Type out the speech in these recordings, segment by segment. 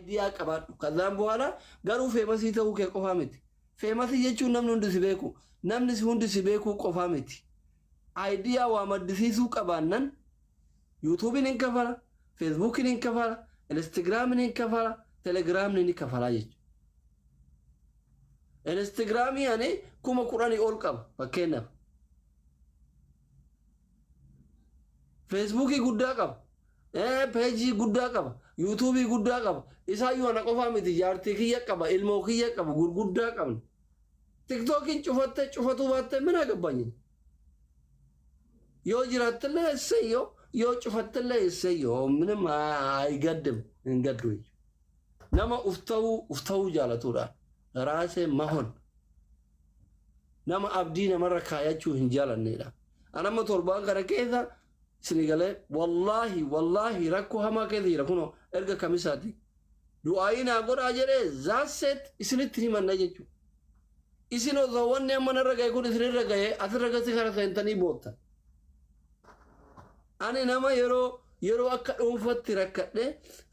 Idea qabaadhu. Kazaan buhaala garuu famous ta'uu kee qofaa miti. Famous jechuun namni hundi si beeku. Namni si hundi si beekuu qofaa miti. Idea waa maddisiisuu qabaannan YouTube'n hin kafala, Facebook'n hin kafala, Instagram'n hin kafala, Telegramni ni kafala jechuudha. Instagramii ani 10,000 ol qaba fakkeenyaaf. Facebookii guddaa qaba. Peejii guddaa qaba. YouTubeii guddaa qaba. Isaayyuu ana qofaa miti, jaartii kiyya qaba, ilmoo kiyya qaba, gurguddaa qabna. TikTokiin cufattee cufatuu baattee mina gabbanyi. Yoo jiraattillee esseyyoo, yoo cufattillee esseyyoo, ምንም አይገድም hin gaddu jechuudha. Nama uf ta'uu uf ta'uu jaalatudha. Raasee mahon. Nama abdii namarra kaayachuu hin jaalannedha. Anamma torbaan kana keessa isin galee, wallaahi wallaahi, rakkoo hamaa keessa jira kunoo erga kamisaati. Du'aayii naa godhaa jedhee zaasseet isinitti himanna jechuudha. Isin osoo wanni amma narra gahe kun isinirra gahe asirra gasi kana seentanii boottan. Ani nama yeroo yeroo akka dhuunfatti rakkadhe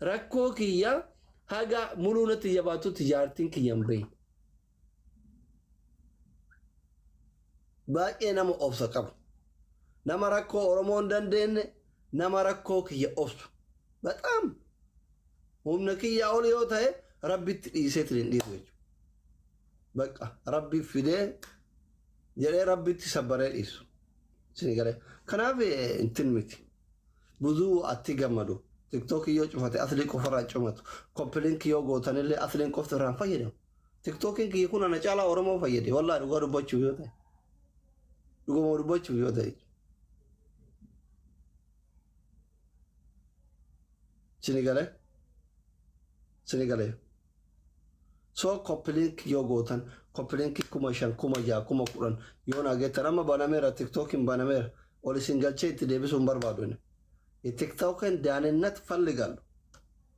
rakkoo kiyya haga muluu natti jabaatutti jaartiin kiyya hin beekne. Baay'ee nama obsa qabu. Nama rakkoo Oromoo hin dandeenye, nama rakkoo kiyya obsu. በጣም humna kiyyaa ol yoo ta'e Rabbitti dhiiseetiin hin dhiisu jechuudha. Bakka Rabbi fidee jedhee Rabbitti sabbaree dhiisu. Isin galee. Kanaaf intin miti. ብዙ atti gammadu. TikTok yoo cufate aslii qofarraa cumatu. Copy link yoo gootanillee asliin qofti irraan fayyadamu. TikTokiin kiyya kun ana caalaa Oromoo fayyade. Wallaahi dhugaa dubbachuuf yoo ta'e. Dhuguma dubbachuuf yoo ta'e. Isin galee. Isin galee. So copy link yoo gootan copy link 5,000, 6,000, 10,000 yoo nageettan amma banameera, TikTokiin banameera, ol isin galchee itti deebisuu hin barbaadu inni. TikTokin daaninnat falligallu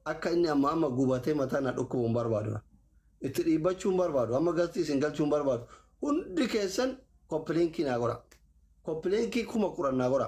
akka inni amma amma gubatee mataa na dhukkubu hin barbaadu. Itti dhiibbachuu hin barbaadu. Amma galtii isin galchuu hin barbaadu. Hundi keessan copy linkii naa godha. Copy linkii 10,000 naa godha.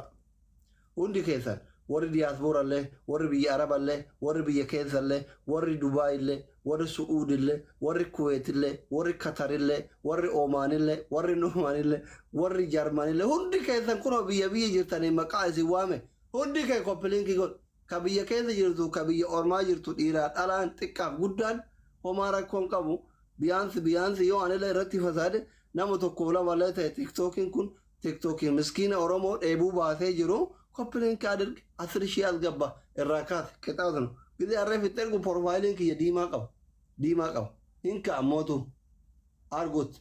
Hundi keessan, warri diyaaspoorallee, warri biyya Araballee, warri biyya keessallee, warri Dubaayillee, warri Su'uudillee, warri Kuweetillee, warri Katarillee, warri Oomaanillee, warri Nuumaanillee, warri Jarmanillee, hundi keessan kunoo biyya biyya jirtanii maqaa isin waame, hundi kee copy linkii godhu. Ka biyya keessa jirtu, ka biyya ormaa jirtu, dhiiraa dhalaan, xiqqaaf guddaan, homaa rakkoon qabu. Biyaansi biyaansi yoo anillee irratti fasaade nama tokkoof lamallee ta'e, TikTokiin kun TikTokii miskiina Oromoo dheebuu baasee jiru copy link አድርግ 10,000 አስገባ irraa kaase qixaatu ጊዜ harree fixxee ergu profileiin kiyya diimaa qaba, diimaa qaba, hin ka'ammootu arguut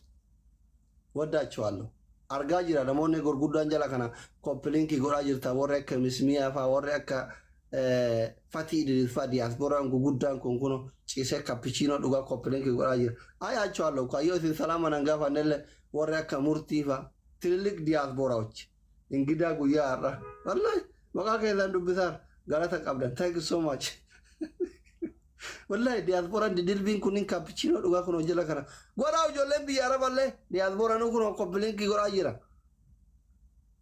ወዳቸዋለሁ argaa jira. Namoonni gurguddaan jala kana copy linkii godhaa jirta, warri akka Mismiyaa faa, warri akka Fatii Idris faa, diyaaspooraan guguddaan kun kuno ciisee cappuccino dhugaa copy linkii godhaa jira. አያቸዋለሁ kayyoo isin salaama nan gaafannellee, warri akka Murtii faa, ትልልቅ ዲያስፖራዎች ingidaa guyyaa har'a wallahi maqaa keessan dubbisaar galata qabdan. Thank you so much. Wallahi diyaaspooraan didilbiin kunniin cappuccino dhugaa kun jala kana godhaa. Ijoolleen biyya Araballee diyaaspooraan kun copy linkii godhaa jira.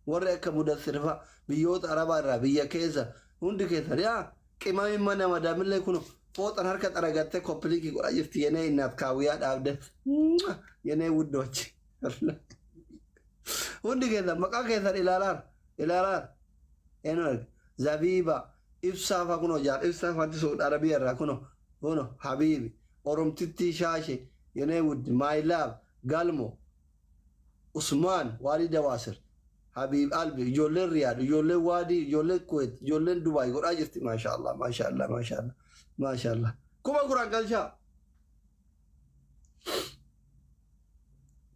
Warri akka Mudassir fa'a biyyoota Arabaa irraa biyya keessa hundi keessa yaa qimamiin mana madaamillee kun fooxan harka xaragattee copy linkii godhaa jirti. የኔ እናት kaawwiyaa dhaabde የኔ ውዶች hundi keessan maqaa keessan ilaalaan ilaalaan eenyu arga? Zabiiba Ibsaa fa kunoo, jaar Ibsaa fanti Suud Arabiyaa irraa kunoo kuno habiibi Oromtittii Shaashe የኔ ውድ my love Galmo Usmaan Waalii Dawaasir Habiib Albi, ijoolleen Riyaad, ijoolleen Waadii, ijoolleen Kuwait, ijoolleen Dubaay godhaa jirti. Maashaallah, maashaallah, maashaallah, maashaallah. 10,000 galchaa,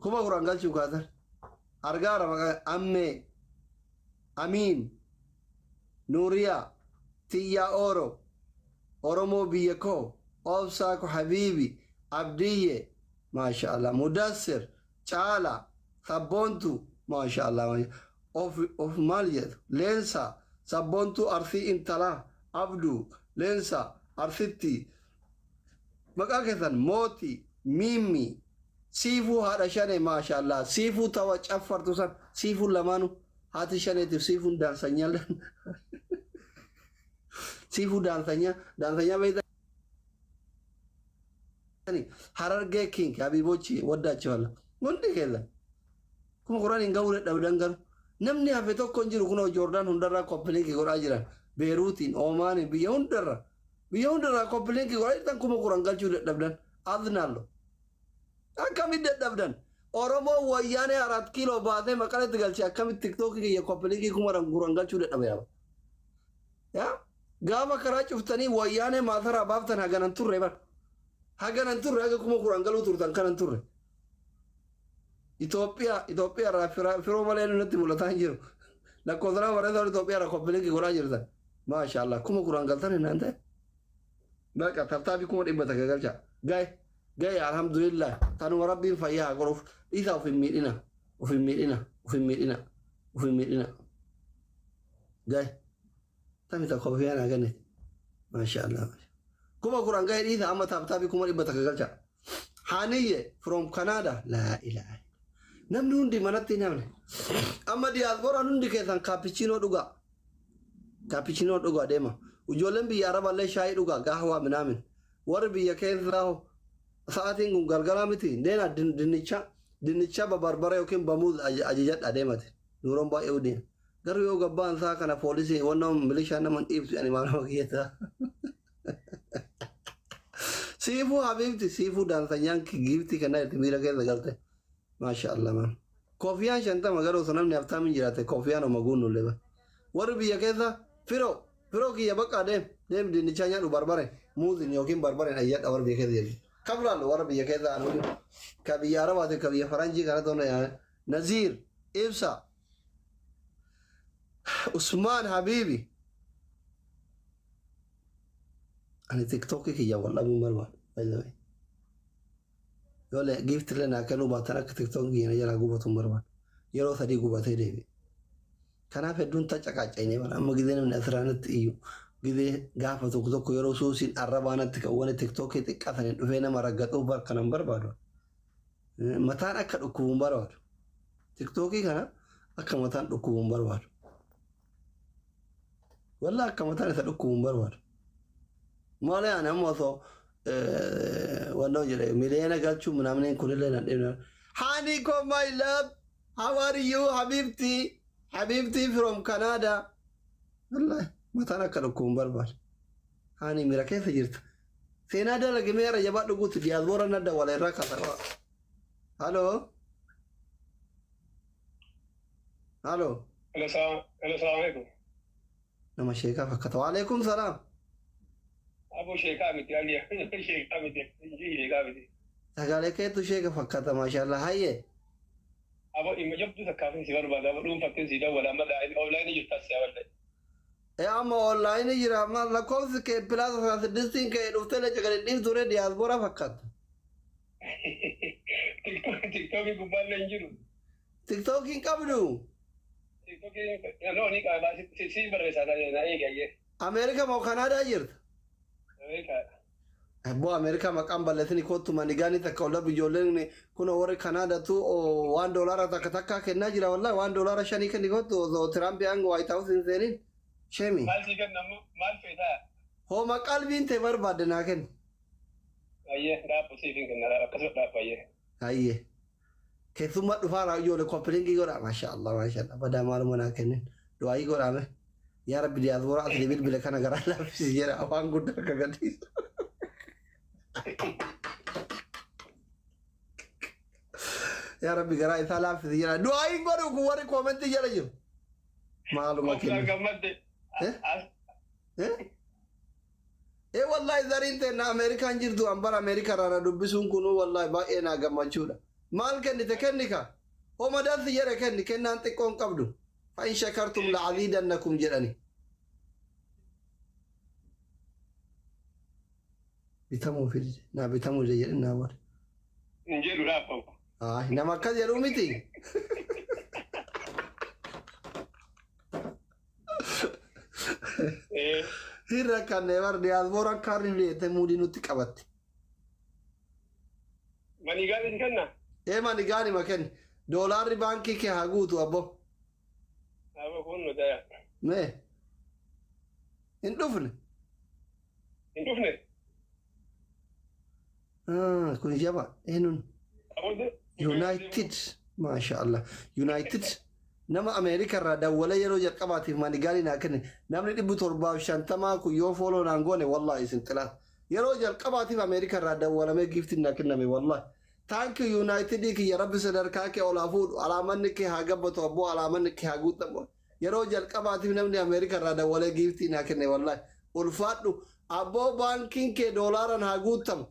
10,000 galchuu kaasan argaara maqaa ammee Amiin Nuuriyaa Tiyyaa Ooro Oromoo biyya koo Obsaa ko Habiibi Abdiyye, maashaallah, Mudassir Caala Sabboontuu, maashaallah, of of maal jedhu, Leensaa Sabboontuu Arsii intalaa Abduu Leensaa Arsitti maqaa keessan Mootii Miimmii Siifuu haadha shane, maashaallah, Siifuu tawa caffartu san, Siifuun lamaanu haati shaneetiif Siifuun daansanyaa, Siifuu daansanyaa daansanyaa beektaa. Sani Harargee King Habibochi waddaachifalla. Hundi keessan 10,000 hin gahuu dadhabdan, garuu namni hafe tokko hin jiru. Kunoo Joordaan hundarraa copy link godhaa jiran. Beeruutiin, Oomaaniin, biyya hundarraa copy link godhaa jirtan, 10,000 galchuu dadhabdan. Aznaallo. Akkamitti dadhabdan? Oromoo wayyaanee Arat Kiiloo baatee Maqaletti galchee akkamitti TikTokii kiyya copy link 10,000 galchuu dadhabe yaaba? Yaa gaafa karaa cuftanii wayyaanee maasaraa baaftan haganan turre bar. Haganan turre, haga 10,000 galuu turtan kanan turre. Itoophiyaa irraa firoo malee natti mul'ataa hin jiru. Lakkoofsa nama barreessaa Itoophiyaa irraa copy link godhaa jirtan. Maasha Allah, 10,000 galtan hin ta'e. Baqa tap tapii 100,000 galcha. Gahe gahe, alhamdulillah, tanuma rabbiin fayyaa haa godhuuf. Isa of hin miidhina, of hin miidhina, of hin miidhina, of hin miidhina. Gahe tami tokko ofii naa kennite. Maasha Allah. 10,000 gahe, dhiisa amma tap tapii 100,000 galcha. Haniyye from Canada. Laa ilaaha. Namni hundi manatti hin hafne. Amma diyaaspooraan hundi keessan cappuccino dhugaa. Cappuccino dhugaa deema. Ijoolleen biyya Araballee shaayii dhugaa, gaahwaa minaamin. Warri biyya keessaa hoo sa'aatiin kun galgalaa miti. Deena dinnicha babarbara yookiin bamuuz ajajadha deemate. Nuuroon baay'ee udiin. Garuu yoo gabbaan isaa kana poolisii wanna milishaan nama dhiibsu ani maal nama kiyyataa. Siifuu habiibti, siifuu daansanyaan giiftii kennaa jirti, miira keessa galte. Maasha Allah maan. Koofiyaan 50, garuu osoo namni haftaamin jiraate koofiyaan oma guunnullee ba. Warri biyya keessa firoo firoo kiyya bakka deem deem, dinnichaa nyaadhu, barbare muuziin yookiin barbareen ayyadha warri biyya keessa jiru. Kaflaallu warra biyya keessa anu ka biyya Arabaati, ka biyya Faranjii kana toona yaa Naziir Ibsa Usmaan Habiibi. Ani TikTokii kiyya wal dhabuun barbaadu. By the way. Yoo gift illee naa kennuu baatan akka TikTokii kiyya na jalaa gubatu hin barbaadu. Yeroo sadii gubatee deebi'e. Kanaaf hedduun tacaqaaca'inee bara amma gizee namni asirraa natti iyyu, gizee gaafa tokko tokko yeroo suusiin arrabaa natti ka'u, wani TikTokii xiqqaataniin dhufee nama raggaxuuf bar kanan barbaadu. Mataan akka dhukkubu hin barbaadu. TikTokii kana akka mataan dhukkubu hin barbaadu. Wallah, akka mataan isa dhukkubu hin barbaadu. Maali, ani amma osoo wannoo jedhe miliyoona galchuu minamni kunillee nan dhibna. Honey ko, my love, how are you, habibti? Habibti from Canada. Wallahi mataan akka dhukkubu hin barbaadu. Hani mira keessa jirta. Seenaa dalage meera jabaa dhuguutti diyaasboora nadda wala irraa kasa. Haloo? Haloo? Hello, salam alaikum. Nama sheekaa fakkaata. Waalaikum salaam. Abu sheekaa miti, Ali sheekaa miti, sheekaa miti. Sagalee keetu sheeka fakkaata, maashaallah. Hayyee. Abo, dhimma jabduu takkaafin si barbaada. Abo, dhuunfattiin si dawwala amma online jirtas si aballee. E, amma online jira, amma lakkoofsi kee +6 kee dhuftee lecha gadi dhiifture diyaasboora fakkaata. TikTokii gubbaallee hin jiru. TikTokiin qabdu. TikTokii no ni qaba, si barreessaa na eegi ayyee. Ameerika moo Kanaadaa jirta? Ameerikaa. Abboo, Ameerikaa maqaan balleessini, kottu manigaanii takka ol darbu. Ijoolleen kun warri Kanaadaatu waan doolaara takka takka kennaa jira, wallahi waan $5 kenni, kottu osoo Tiraampi hanga White House hin seenin. Shemi. Maal sii kenna ammoo, maal feetaa? Hooma qalbiin ta'e barbaadde naa kenni. Ayyee, dhaabbu siif hin kenna, akkasuma dhaabbu, ayyee. Hayyee. Keessummaa dhufaara, ijoollee copy link godha. Maasha Allah, maasha Allah. Badaa maaluma naa kennin. Du'aayii godhaame. Yaa Rabbi, diyaasbooraa asii bilbila kana garaa laaffisi jedha, waan guddaa akka gadhiisu. Yaa Rabbi, garaa isaa laaffisi jedha. Du'aayiin godhu kun warri commentii jala jiru. Maaluma Obsaan kennu. gammadde. Eh? Eh, wallahi zariin ta'e Ameerikaan jirtu, an bara Ameerikaa irraa na dubbisuun kunuu wallahi baay'ee naa gammachuudha. Maal kennite, kenni ka? Homa dansi jedhe kenni, kennaan xiqqoon qabdu. Fa'in shakartum la'aziidannakum jedhani. Bitamuu fide, naa bitamuu dide jedhe naa booda. Hin jedhu dhaabbamu. Ah, nama akkas jedhuu miti. Eh, Hin rakkanne bar, diyaaspooraan kaarni deettee muudii nutti qabatti. Manii gaarii si kenna? Ee, mani gaari ma kenni. Doolaarri baankii kee haa guutu, abbo. Abo, kun nu daya. Mee. Hin dhufne. Hin dhufne? Kun jaba eenyuun? United, maasha Allah, United nama Ameerika irraa dawwalee yeroo jalqabaatiif manigaalii naa kenne. Namni 750 kun yoo follow naan goone, wallahi isin xilaat. Yeroo jalqabaatiif Ameerika irraa dawwalamee giftiin naa kenname, wallahi. Thank you, United kiyya. Rabbi sadarkaa kee olaa fuudhu, alaamanni kee haa gabbatu, abboo, alaamanni kee haa guutamu. Yeroo jalqabaatiif namni Ameerika irraa dawwalee giftii naa kenne, wallahi. Ulfaadhu abboo, baankiin kee doolaaran haa guutamu.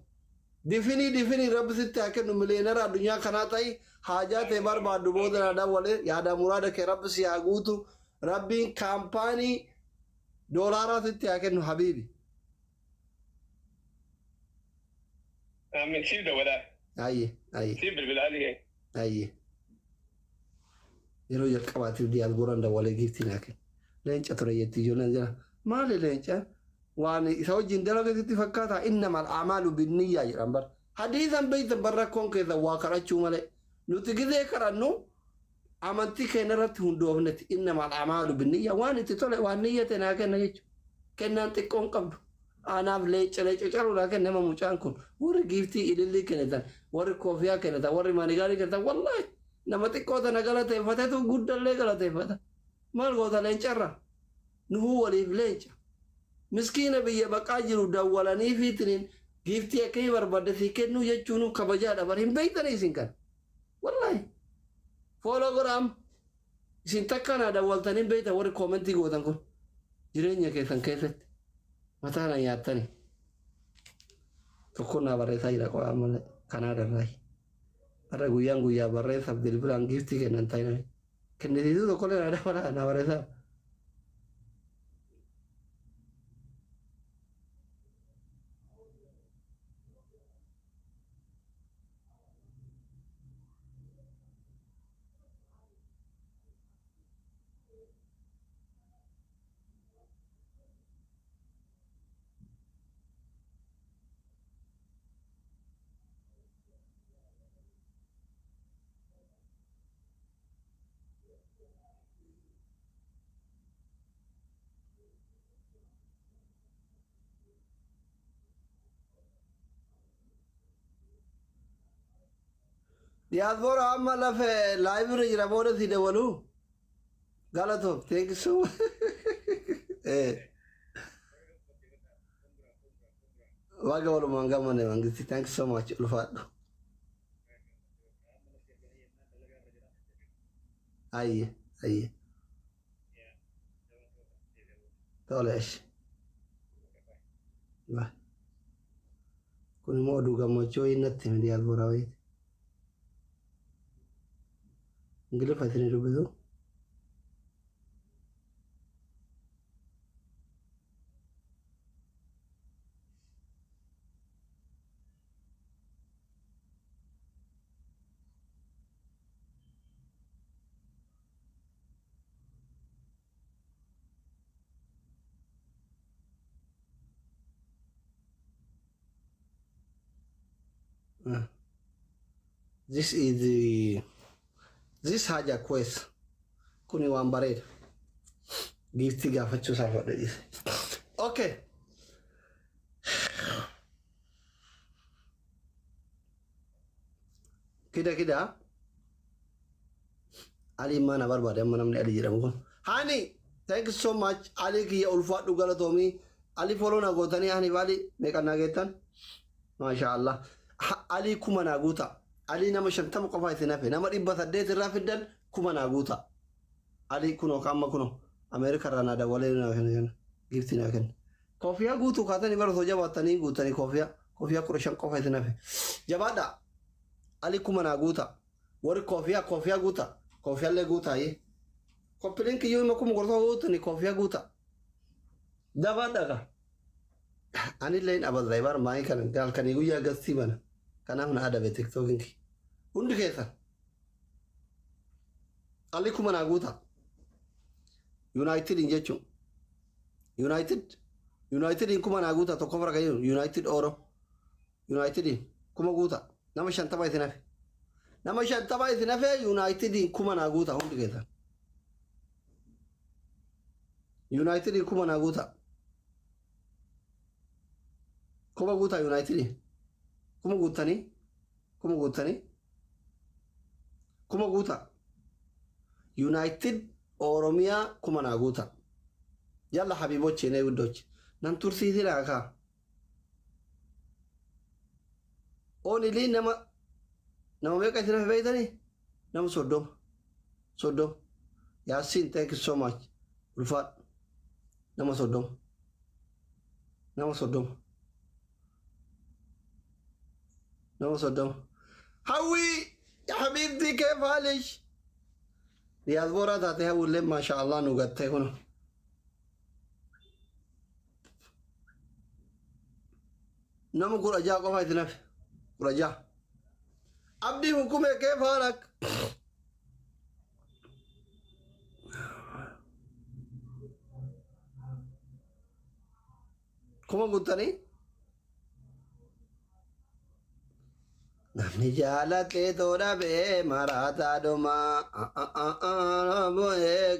Difinii difinii rabbi sitti haa kennu, miliyeenara addunyaa kanaa ta'i, haajaa ta'e barbaaddu booda naa dawwalee yaada muraada kee rabbi si haa guutu, rabbiin kaampaanii doolaaraa sitti haa kennu, habiibi. Amiin, siif dawwalaa. Ayye, ayye. Siif bilbilaa. Ayye. Yeroo jalqabaatiif diyaasbooraan dawwalee giftii naa kenne. Leenca ture jetti ijoolleen jira. Maali leenca? Waan isa wajjin dalagatitti fakkaata. Innamal a'maalu binniyyaa jedhan bar. Hadiisan beeytan bar, rakkoon keessa waa kadhachuu malee. Nuti gizee kadhannu amantii keenya irratti hundoofnetti, innamal a'maalu binniyyaa, waan itti tole, waan niyyate naa kenna jechuudha. Kennaan xiqqoon qabdu. Anaaf leenca leenca caluu naa kenna nama mucaan kun. Warri giftii ilillii kennitan, warri koofiyaa kennitan, warri manigaalii kennitan, wallaahi nama xiqqoo tana galateeffatetu guddallee galateeffata. Maal goota leencarra? Nuhuu waliif leenca. Miskiina biyya baqaa jiru dawwalanii fiitiniin giftii akkamii barbaadde sii kennuu jechuun kabajaadha bar, hin beektanii isin kan. Wallaahi. Follow godhaam. Isin takka naa dawwaltanii hin beektan, warri commentii gootan kun. Jireenya keessan keessatti. Mataa na nyaattani. Tokko naa barreessaa jira qo'aa malee Kanaadarraa. Har'a guyyaan guyyaa barreessaaf bilbilaan giftii kennan ta'in. Kennisiisuu tokkollee naa dabalaa naa barreessaa. Diyaaspoora amma lafe live irra jira, booda si dabalu. Galatoom, thank you so much. Waaqa walumaan gammanne mangisti, thank you so much, ulfaadhu. Ayye, ayye. Tole, eshi. Bye. Kun immoo oduu gammachuu wayii natti hime diyaaspoora wayiiti. Ingiliffa isinii dubbisu. This is the this haja quest. Kuni waan bareeda. Giftii gaafachuu isaa fadhe dhiise. Okay. Kida kida. Ali mana barbaade amma namni Ali jedhamu kun. Hani, thank you so much. Ali kiyya, ulfaadhu, galatoomii. Ali, follow na gootanii hani baali meeqa naa geettan? Maasha Allah. Ali, 1000 naa guuta. Ali, nama 50 qofa isin hafe. Nama 800 irraa fiddan, 1000 naa guuta. Ali kunoo amma kunoo Ameerika irraa naa dawwalee naa kenna. Giftii naa kenna. Koofiyaa guutuu kaatanii bara osoo jabaattanii guutanii koofiyaa. Koofiyaa 15 qofa isin hafe. Jabaadha. Ali, 1000 naa guuta. Warri koofiyaa, koofiyaa guuta. Koofiyaallee guutaayi. Copy link iyyuu ima 17,000 guutanii koofiyaa guuta. Jabaadha ka. Anillee hin abadra bar maayii kana halkanii guyyaa gastii bana. Kanaaf na adabe tiktookiin kiyya. Hundi keessan. Ali, 1000 naa guuta. United jechuun. United. United 1000 naa guuta, tokko fara kan jiru. United Oro. United 1000 guuta. Nama 50 isin hafe. Nama 50 isin hafe, United 1000 naa guuta hundi keessan. United 1000 naa guuta. 1000 guuta United. Kuma guuttanii? Kuma guuttanii? Kuma guuta. United Oromiyaa kuma naa guuta. Yalla habibochi nee guddochi. Nan tursiisinaa kaa. Only nama meeqa isin hafe beeytanii? Nama 30. 30. Yaasiin, thank you so much. Ulfaadhu. Nama 30. Nama 30. Nama 30. Hawwi ya habibti, كيف حالك؟ Diyaasbooraa taatee hawwillee, maasha Allah, nu gattee kun. Nama 16 qofa isin hafe. 16. Abdii hukumee, كيف حالك؟ Kuma guuttanii? Namni jaalatee too dhabee maraataa dhumaa. Bu'ee.